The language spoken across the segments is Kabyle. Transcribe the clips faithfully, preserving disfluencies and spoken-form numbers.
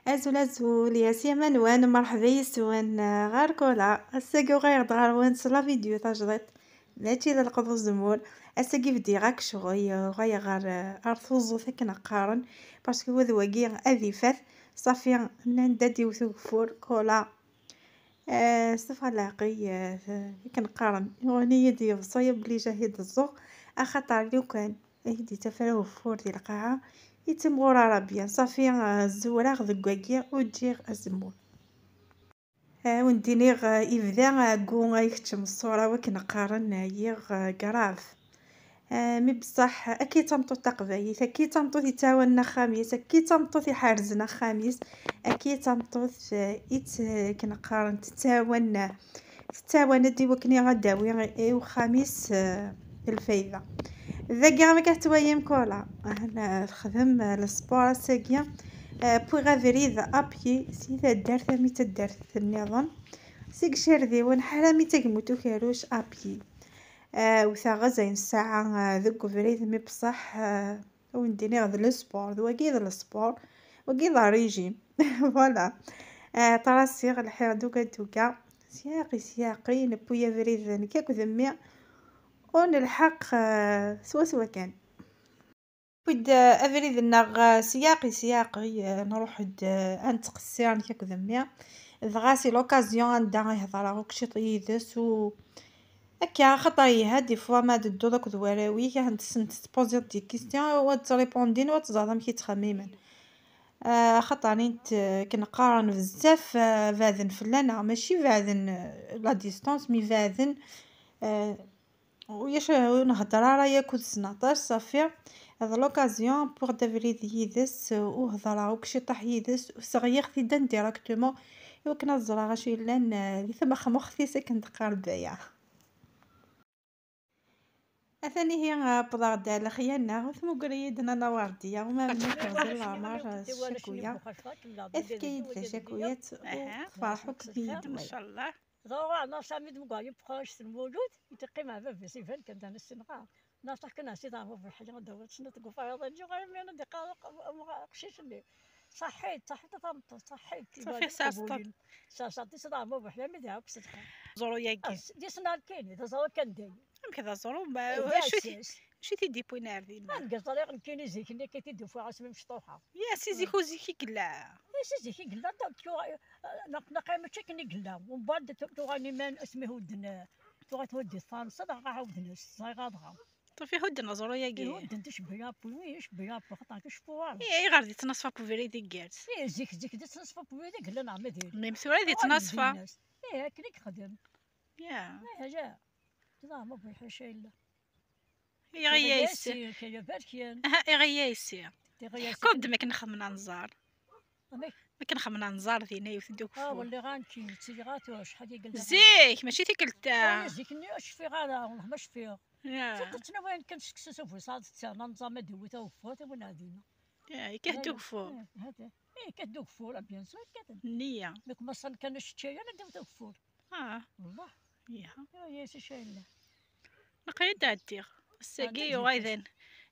Azul, azul, yas yaman-nwen, merḥba yes-wen, eh, ɣer Kola. Ass-agi uɣaleɣ-d ɣer-wen s la vidéo tajdiṭ, mačči d lqeḍ uzemmur. Ass-agi bdiɣ akk ccɣel, eh, uɣaleɣ ɣer, eh, ɣer tuẓut akken qqaren, parce que wad wagi ad ifat, ṣafi, nnan-d ad d-iwet ugeffur, Kola. Eh, s tefɣa n leɛqel, eh, akken qqaren, yuɣen-iyi-d yeḍsa, ya belli jahid ẓẓuɣ, axaṭer lukan i d-yettafra ugeffur di lqaɛa, yettimɣur Ṛebbi. Ṣafi, eh, zewreɣ deg wagi, ur ǧǧiɣ azemmur. Eh, wen-d-iniɣ, eh, ibda ɛeggu, eh, ikeččem ṣṣura, wakken qqaren, eh, yiɣ, eh, grave. Eh, mi beṣṣeḥ, akka i d tameṭṭut taqbaylit, akka i d tameṭṭut yettɛawanen axxam-is, akka i d tameṭṭut iḥerzen axxam-is, akka i d tameṭṭut, eh, i tt-, akken qqaren, tettɛawan, tettɛawan-d i wakken ad d-tawi i uxxam-is, eh, lfayda. Dagi, am akka tettwalim Kola, ah, la, texdem, eh, lesport ass-agi. Eh, wwiɣ abrid à pied si taddart armi d taddart nniḍen, seg Icerdiwen ḥala mi d Tagmut Ukerruc à pied. Eh, wteɣ azal n ssaɛa, eh, deg ubrid, mi beṣṣeḥ, eh, ur wen-d-iniɣ d lesport, d wagi d lesport, wagi d régime. Voilà. Eh, ṭrasiɣ, lḥiɣ duga duga, syaqi syaqi, newwi abrid nekk akked mmi, ur nelḥeq, eh, swaswa kan. Wid, eh, abrid-nneɣ, eh, syaqi syaqi, eh, nruḥ-d, eh, ad nettqessir nekk akked mmi. Dɣa c'est l'occasion anda i hedreɣ akk ciṭ yid-s u akka, axaṭer yelha des fois ma tedduḍ akked warraw-ik, ad sen-tpoziḍ des questions, u ad tt-répondin, u ad teẓreḍ amek i ttxemmimen. Eh, axaṭer nint, eh, akken qqaren bezzaf, eh, beɛden fell-aneɣ, mačči beɛden, eh, la distance, mi beɛden, eh, ulac, ur nhedder ara yakk-sen aṭas, ṣafi. D l'occasion, wwiɣ-d abrid yid-s, u hedreɣ akk ciṭṭaḥ yid-s, u sseɣliɣ-t-id indirectement, i wakken ad ẓreɣ acu yellan, eh, di tmexmuxt-is akken teqqar Baya. Atan ihi, eh, wwḍeɣ-d ɣer lexyana, u tmugger-iyi-d Nana Werdiya, uma d nekk ɣzal leɛmer, eh, s ccakuyat, efk-iyi-d tacakuyat, u tferḥ akk mi yi-d-twala. Ẓruɣ ɛna Sami d Mugari Buxarac s Lmulud, i d-iqqim ɣer baba-s, iban kan d anessinɣa. Naṣaḥ kan ɛsi d Ɛmer Buḥli, d awal snat deg ufayaḍ-agi, ɣer mi ara d-iqqar aqcic-nni. Ṣaḥit, ṣaḥit a tameṭṭut, ṣaḥit. Ṣafi, tesɛa sṭop. Tesɛa sṭop, tesɛa Ɛmer Buḥli, armi d ɛakk s lxir. Ẓuru-yagi. Di snar kan, d aẓru kan dayen. Amek d aẓru? Ma d acu i t-, acu i t-id-yewwin ar dinna? Anga ẓriɣ nekkini zik-nni akka i t-id-ufiɣ asmi mecṭuḥeɣ. Ya, si zik u zik i yella. Ya, si zik i yella, da, tuɣa-, naq-, naqay mačči akken i yella. Umbeɛd tu-, tuɣal iman asmi hudden, tuɣa thudd-it Fransa, dɣa ɛawden-as, ẓriɣ adɣa. Ṭṭef ihudden aẓru-yagi. Ihudden ticebbiya, wi icebbiya, xaṭer iceffu ara. Ih, ayɣer di ttnaṣfa n ubrid igerrez? Ih, zik, zik di ttnaṣfa n ubrid i yella neɣ ma diri. Mim tura di ttnaṣfa. Ih, akken i yexdem. Ya. Ih, ala. Ẓer ma bɣi ḥaca yella. Iɣi-yas. Kaya berkyan. Aha, iɣi-yas. Iɣi-yas. Ḥkuḍ-d makken xemmen anẓar. Amek? Makken xemmen anẓar dinna yiwet deg ugeffur. Ah, walaɣ anki, ttiliɣ tura acḥal i yellan. Zik, mačči tikkelt ta. Ah, zik-nni ur cfiɣ ara, wellah ma cfiɣ. Ya. Ttnawayen kan seksu s ufus, ad ttan anẓar ma d-iwit ugeffur, tiwin ɛdina. Ya, yekkat-d ugeffur. Eh, hada. Eh, yekkat-d ugeffur, ah, bien sûr, yekkat-d. Nniya. Nekk ma ṣṣan kan aceččayan, ad d-iwet ugeffur. Ah. Wellah. Ya. Ya, ya, si cayla. Naqal ad d-ɛeddiɣ. Ass-agi yuɣal d an-,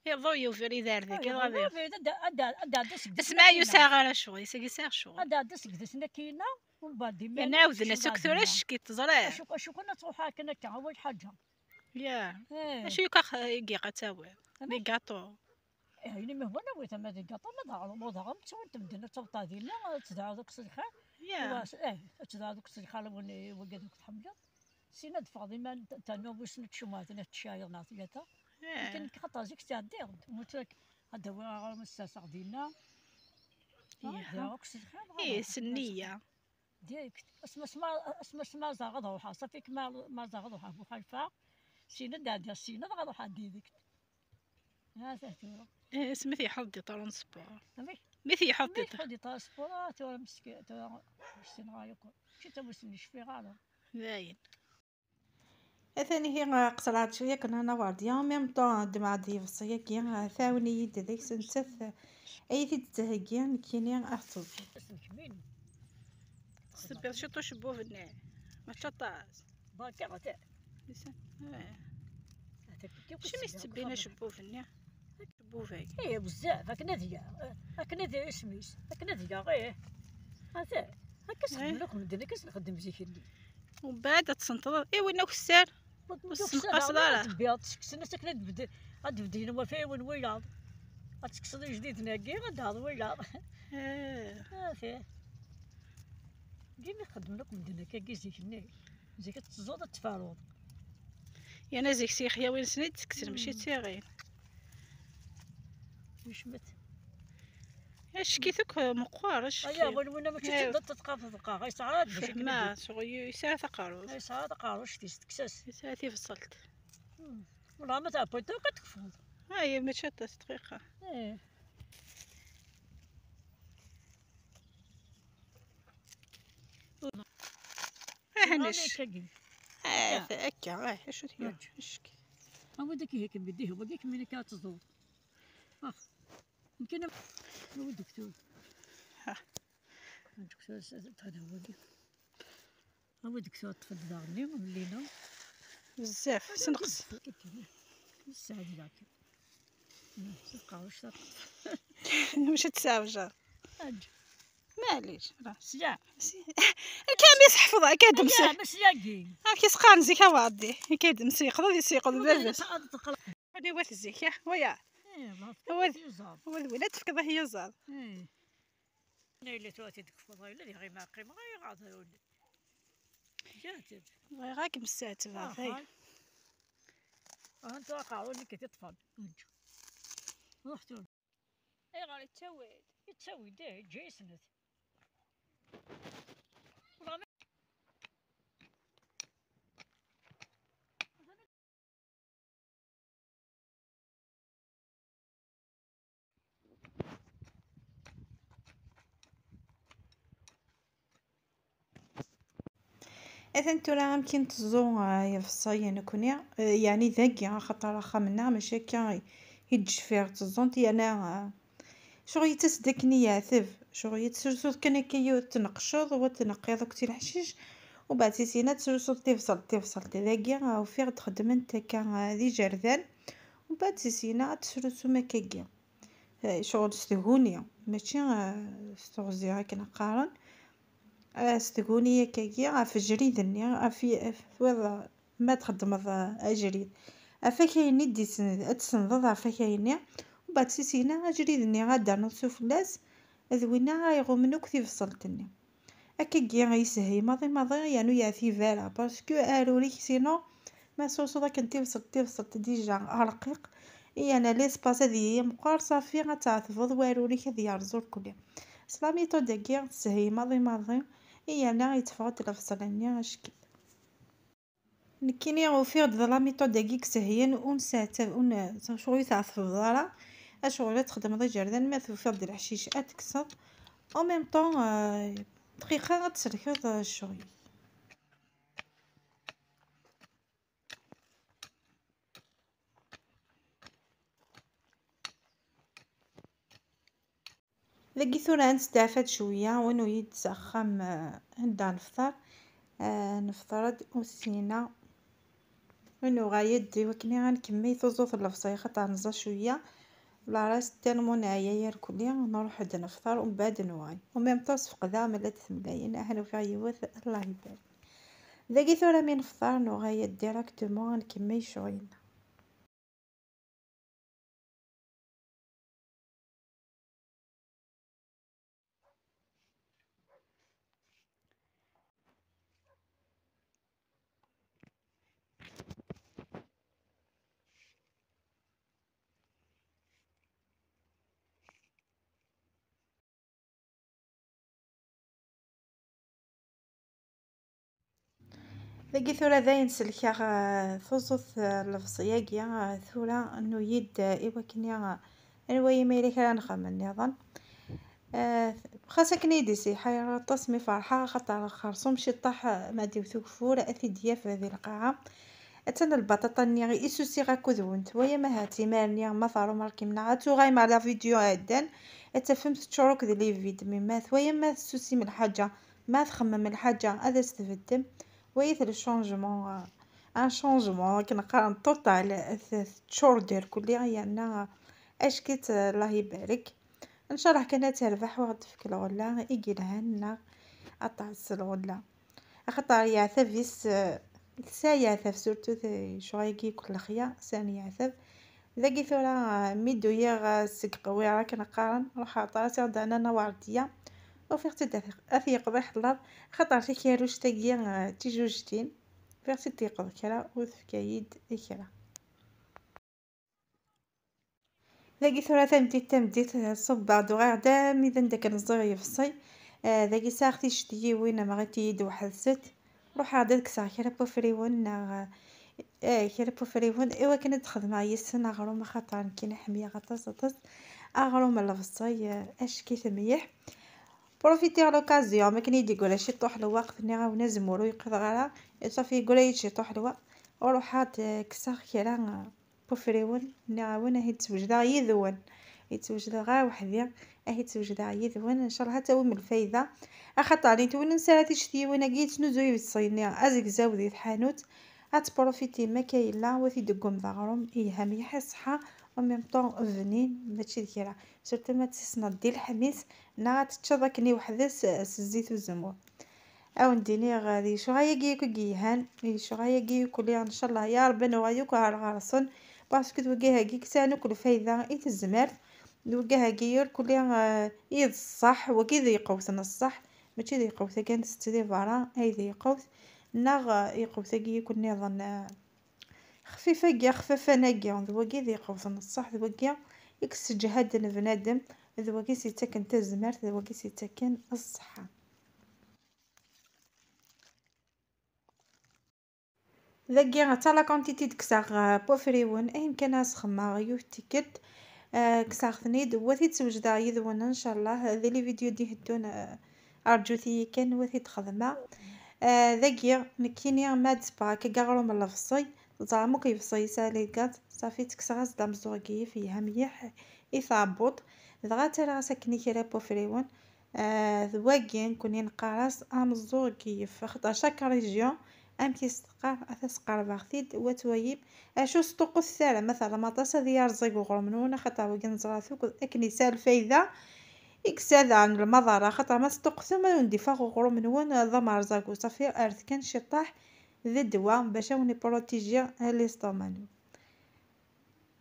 iḍu yubrid ar dagi, ah, iḍ abrid. Ad d-, ad d-, ad d-ɛeddi seg. Asma ur sɛiɣ ara ccɣel, ass-agi sɛiɣ ccɣel. Ad d-ɛeddi seg d-snakina, umbeɛd iman-is. Nɛawden-as akk tura ccek i teẓriḍ. Acu, acu kan ad truḥ akken akka, awal ḥaǧa. Ya. Eh. Acu yakk ax-, i ilaq ad tawiḍ? Amek? Des gâteaux. Eh, ayen i m-ihwan awi-t, ama d gaṭu, ama d aɣrum, ma d aɣrum, ttwin-t medden, ad tawḍeḍ dinna, ad tedɛuḍ akk s lxir. Ya. Wa-, eh, ad tedɛuḍ akk s lxir, win i, wigad akk tḥemmleḍ. Sin ad teffɣeḍ iman, ternuḍ wissen ad tcummeḍ, ad tcayyeḍ neɣ tlata. Ya. Akken xaṭer zik ttɛeddiɣ-d, wwet-ak, ad d-awiɣ aɣrum, ad s-serseɣ dinna. Ya. Ad dɛuɣ akk s lxir, ih, s nniya. Direct. Asma, asma, asma, asma ẓerɣ ad ruḥeɣ, ṣafi kma, ma ẓerɣ ad ruḥeɣ Buxalfa, sin ad ɛeddiɣ, sin ad ruḥeɣ direct. Ha, ta tura. Eh, asmi tyeḥḥeḍ di transport. Amek? Mi tyeḥḥeḍ di, mi tyeḥḥeḍ di transport, ah, tura meski-, tura ur ssineɣ ara yakk. Mačči d tamussni, ur cfiɣ ara. Dayen. Atan ihi, eh, qeṣreɣ-d cwiya kan Nana Werdiya, en même temps ddmeɣ-d ibeṣṣi-agi, eh, tɛawen-iyi-d deg-s nettat, eh, ay t-id-tettheggi, nekkini ad t-teẓẓu. Tebbiḍ ciṭ ucebbub-nni, mačči aṭas. Berka, ata. Lisa, eh. Acimi s-ttebbin acebbub-nni? Acebbub-agi. Eh, bezzaf, akken ad yaɣ, akken ad isem-is, akken ad yaɣ, eh. Ata, akka s-xedmen akk medden, akka s-nxeddem zik-nni. Umbeɛd ad tsenṭḍeḍ i win akessar. Ur tessenqaseḍ ara. Ad tebbiḍ, tseksen-as akken ad tbedd-, ad tbeddlen wafayen wiyaḍ. Ad tekkseḍ ijdiden-agi, ad d-taɣeḍ wiyaḍ. Eh. Ata. Dima xeddmen akk medden akka-agi zik-nni. Zik ad teẓẓuḍ, ad tfaruḍ. Yerna zik s yixyawen-nsen i d-ttekksen, mačči d tiɣin. Yecmet. Acek-it akk meqqer, acek. Aya, win, win, mačči d tiṭ tqaf tqaɣ, yesɛa d acu. Fehmeɣ, yesɛa taqerrust. Yesɛa taqerrust-is, tekkes-as. Yesɛa tibṣelt. Hmm. Wala ma tɛebbuḍ akk ad tekfuḍ. Aya, mačči aṭas dqiqa. Eh. Aha, nec. Ah, akka, ah, acu tga? Awi-d akka, akka, bidi, wagi kemmini akka ad tẓur. Ah, yemkin am-, awi-d diktur. Ha. Diktur, s-, s-, hada wagi. Awi-d diktur, ṭṭef-d daɣen-nni, am Lina. Bezzaf, senqes. Ssaɛd daɣen. Hmm, s tqerruct-a. Mačči ad tesɛewjeḍ. Aǧ. Maɛlic, خلاص. Sya. Si-, akka mi s-ḥefḍeɣ, akka d-msi-, amek i s-qqaren zik a Waɛdi? Akka d-msi, yeqḍa di si yeqḍa baba-s. Ad teqleq. Wani wat zik, ah, waya. Eh, ma tefkiḍ-as yuẓaḍ. Wa d win ad tefkeḍ ah yuẓaḍ. Eh. Nayla tura tid kfeḍ, ayla di ɣima qqimeɣ, ay ɣaḍ. Ǧǧant-d. Bɣiɣ ad kem-sseɛtbeɣ, ah, tay. Aha. Aha, netta aqerru-nni i t-iṭṭfen. Aǧ. Ruḥ tura. Ayɣer yettawi-d? Yettawi-d, eh, yeǧǧa-yasent. Atan tura amkin teẓẓu, ah, ibeṣṣayen nekkni, eh, yeɛni dagi, axaṭer axxam-nneɣ mačči akka i d-cfiɣ tteẓẓunt, yerna, ah, ccɣel yettas-d akken i yeɛteb, ccɣel yettas-d kan akka, yiwet tneqceḍ, wa tneqqiḍ akked tileḥcic, umbeɛd si sin ad tesrusuḍ tibṣelt, tibṣelt dagi, ah, ufiɣ-d xeddment akka, ah, d ijerdan, umbeɛd si sin ad tesrusum akkagi. Eh, ccɣel s tguni, mačči, eh, s teɣzi akken qqaren. Eh, s tguni akkagi, ɣef jrid-nni, ɣef y-, ɣef wiḍ ma txeddmeḍ, eh, ajrid. Ɣef akay-nni d-isend-, ad tsendeḍ ɣef akay-nni, umbeɛd si sin-a ajrid-nni ad d-ternuḍ sufella-s, d winna ara iɣummen akk tibṣelt-nni. Akkagi yeshel maḍi maḍi, yernu yeɛtib ara, parce que aruri-k sinon ma tesrusuḍ akken tibṣelt, tibṣelt déjà rqiq, yerna l'espace ad yili meqqer, ṣafi ad tɛetbeḍ waruri-k ad yerẓ urkelli. S la méthode-agi teshel maḍi maḍi, yerna yetteffeɣ-d lebṣel-nni acekk-it. Nekkini ufiɣ-d d la méthode-agi yeshlen, ur nesɛettab, ur n-, ccɣel ur tɛetbeḍ ara, ccɣel ad txedmeḍ ijerdan, ma tufiḍ-d leḥcic ad tekkseḍ. En même temps, euh, dqiqa ad tselkeḍ, euh, ccɣel. Dagi tura ad nesteɛfa-d cwiya, win ur yid s axxam, eh, anda nefṭer, eh, nefṭer-d ussin-a. Win uɣayed i wakken ad nkemmel tuẓut n lebṣel, xaṭer neẓẓa cwiya. La reste tellement neɛya irkelli, nruḥ-d nefṭer, umbeɛd nuɣal. En même temps, sfeqdeɣ ma llant temlayin, aha nufiɣ yiwet, Allah ibarek. Dagi tura mi nefṭer, nuɣal-d directement ad nkemmel ccɣel-nneɣ. Dagi tura dayen selkeɣ, eh, tuẓut, eh, n lebṣel-agi, eh, tura nuyi-d, eh, i wakken, eh, anwa yimi yella kra nexdem nniḍen. Eh, xas akken i d-isiḥay aṭas mi ferḥeɣ, axaṭer xerṣum ciṭṭaḥ, eh, ma d-iwet ugeffur ad t-id-yaf di lqaɛa. Attan lbaṭaṭa-nni i susiɣ akked-went. Waya ma ahat imar-nni ma teṛum ar-kim-neɣ ad tuɣalem ar la vidéo iɛeddan, ad tafem teččur akk d les vides. Mi ma twayam ma tessusim lḥaǧa, ma txemmem lḥaǧa, ad as-tbeddem. Wayet le changement, euh, un changement, akken qqaren total, t-, teččur-d irkelli, yerna, euh, acek-itt, euh, Allah ibarek. Ncalleh kan ad terbeḥ u ad d-tefk lɣella i yelhan neɣ aṭas lɣella. Axaṭer yeɛtab-is, eh, tesɛa yeɛtab, surtout te-, ccɣel-agi yakk n lexya, sɛan yeɛtab. Dagi tura, eh, mi d-uyiɣ, eh, seg Qwir akken qqaren, ruḥeɣ ṭṭaraṣ iɣ d-ɛnan awerdiya. Ufiɣ-tt-id ad t-, ad t-yeqḍi ḥellaḍ, axaṭer tikerruct-agi, eh, d tijujtin. Ufiɣ-tt-id yeqḍ kra, u tefka-yi-d i kra. Dagi tura tameddit, tameddit, eh, ṣubbeɣ-d, uɣaleɣ-d armi d anda kan ẓẓiɣ yefṣi. Eh, dagi sɛiɣ ticetyiwin, amɣit-iyi-d weḥd-sent. Ruḥeɣ-d ad kkseɣ kra n wafriwen, neɣ, eh, kra n wafriwen, i wakken ad d-xedmeɣ yis-sen aɣrum, axaṭer nekkini ḥemmleɣ aṭas, aṭas aɣrum n lebṣel, eh, acek-it mliḥ. Profitiɣ l'occasion, mi akken i d-yeggura ciṭuḥ lweqt, nniɣ-awen azemmur ur yeqqiḍ ara, ṣafi yeggura-yi-d ciṭuḥ lweqt, u ruḥeɣ-d, eh, kkseɣ kra, eh, n wafriwen, nniɣ-awen ahi ttwejdeɣ yid-wen, ur ttwejdeɣ ara weḥd-i, ahi ttwejdeɣ yid-wen, ncalleh ad tawim lfayda, axaṭer nitwin nesɛa ticetyiwin-agi yettnuzu yebṣel-nni azegzaw di tḥanut, ad tprofitim akka yella, wa t-id-teggum d aɣrum, yelha mliḥ i ṣṣeḥḥa, en même temps bnin, mačči d kra, surtout ma tessneḍ di lḥmis, neɣ ad teččeḍ akken i weḥd-s s zzit uzemmur. Ad wen-d-iniɣ, eh, di ccɣel-agi yakk i yelhan, di ccɣel-agi yakk li, ncalleh ya Rebbi, ad nuɣal yakk ar ɣer-sen, parce que d wagi-agi i yesɛan akk lfayda i tezmert, d wagi-agi yakk li, eh, i d ṣṣeḥ, wagi d iqewten ṣṣeḥ, mačči d iqewt-agi nettett di berra ay d iqewt, neɣ, eh, iqewt-agi yakk nniḍen, eh, xfif-agi, xfafan-agi, d wagi d iqewten ṣṣeḥ, d wagi i yesseǧhaden bnadem, d wagi i s-yettaken tazmert, d wagi i s-yettaken ṣṣeḥḥa. Dagi, ata la quantité d-kkseɣ, eh, n wafriwen, ayen kan ad s-xemmeɣ yiwet tikkelt, eh, kkseɣ-ten-id, wa t-id-swejdeɣ yid-wen, ncalleh, di les vidéos d-iheddun, eh, rǧut-iyi kan, wa t-id-xedmeɣ. Eh, dagi, nekkini ma d-sbeɣ akka aɣrum n lebṣel, teẓram akk yebṣel yesɛa les gaz, ṣafi ttekkseɣ-as-d ameẓẓuɣ n yif, yelha mliḥ i tɛebbuḍt, dɣa ttarraɣ-as akken i kra n wafriwen, Ah, d wagi nekkni neqqar-as ameẓẓuɣ n yif, axaṭer chaque région amek i s-teqqar, ad as-qerbeɣ-t-id, wa twayim. Acu sṭuqqutet ara, ma terram aṭas ad yerẓeg uɣrum-nwen, axaṭer wagi neẓra-t akk akken yesɛa lfayda, i yesɛa daɣen lmaḍerra, axaṭer ma tesṭuqqutem ad wen-d-iffeɣ uɣrum-nwen d amerẓagu, ṣafi rret kan ciṭṭaḥ d ddwa bac ad wen-iprotiji l'estomac-nwen.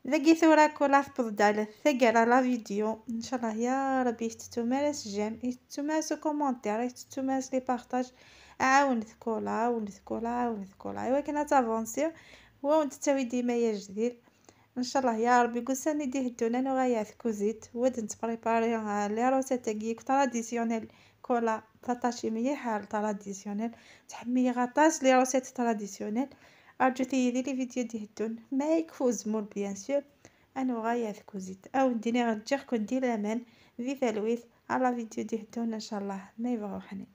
Dagi tura kula tewweḍ-d ɣer taggara la vidéo. Ncalleh ya Rebbi, ur tettum ara s j'aime, ur tettum ara s commentaire, ur tettum ara s les partages. Ɛawnet kula, ɛawnet kula, ɛawnet kula, i wakken ad tavansiḍ, wa wen-tettawi dima ajdid. Ncalleh ya Rebbi, deg ussan i d-iheddun ad nuɣal ɣer tkuzit, wa d-nettprépari, euh, les recettes-agi traditionnelles. Kula taṭaci mliḥ ar traditionnel. Ttḥemmileɣ aṭas les recettes traditionnelles. Rǧut-iyi di les vidéos d-iheddun. Ma yekfa uzemmur, bien sûr, ad nuɣal ɣer tkuzit. Ad wen-d-iniɣ ǧǧiɣ-ken di laman, di talwit, ar la vidéo d-iheddun, ncalleh, ma yebɣa uḥnin.